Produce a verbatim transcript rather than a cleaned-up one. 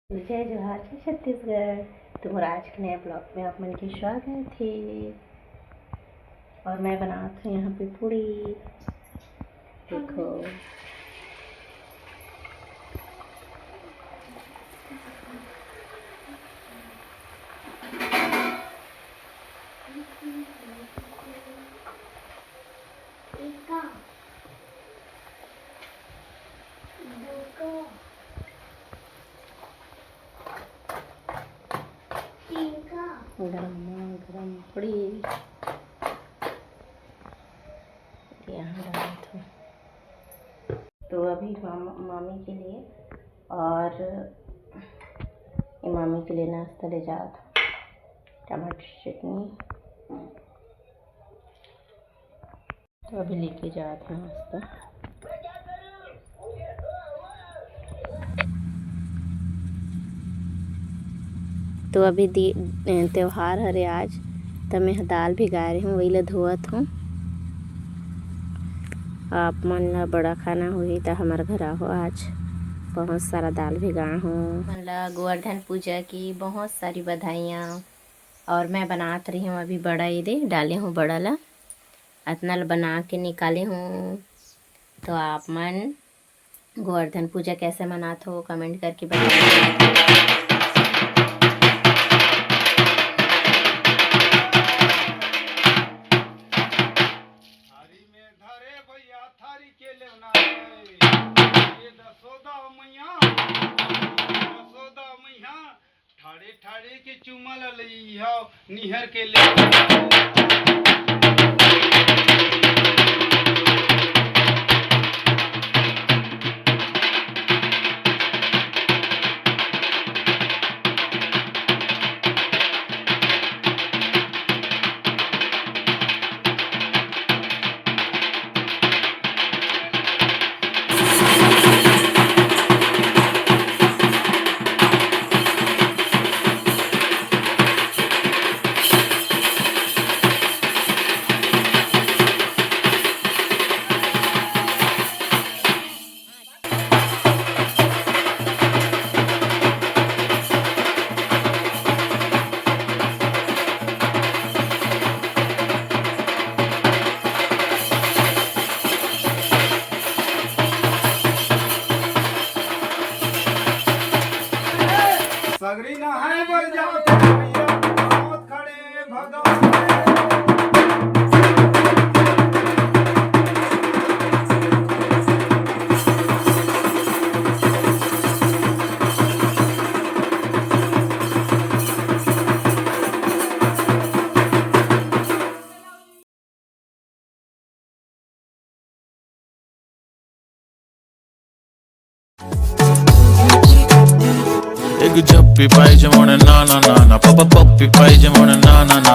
जय जोहार, जय छत्तीसगढ़। तो मोर आज के नया ब्लॉग में आप मन के स्वागत हे। और मैं बनात हूँ यहाँ पे पूड़ी। देखो, गरम गरम पूड़ी यहाँ डालत हूँ। तो अभी मामा, मामी के लिए और ये मामी के लिए नाश्ता ले जात हूँ, टमाटर चटनी। तो अभी लेके जात हूँ नाश्ता। तो अभी दि-, त्योहार हरे आज, त मैं ह दाल भिगाए रहे हूँ, वही ला धोवत हूँ। आप मन ला बड़ा खाना होही त हमर घर आहो आज, बहुत सारा दाल भिगाए हूँ। मन ला गोवर्धन पूजा की बहुत सारी बधाइयाँ। और मैं बनात रही हूँ अभी बड़ा, ये दे डाले हूँ बड़ा ला, अतना ल बना के निकाले हूँ। तो आप मन गोवर्धन पूजा कैसे मनात हो, कमेंट करके बताओ। थारी में धरे भैया थारी के लेवना रे। ये दसोदा मैया, दसोदा मैया, ठाड़े ठाड़े के चुमा ला लइहा निहर के ले। सगरी नहाए बर जात हे भैया, आवत खड़े भगवान। एक जप्पी पाहिजे म्हणे ना ना ना ना, पापा पप्पी पाहिजे म्हणे ना ना ना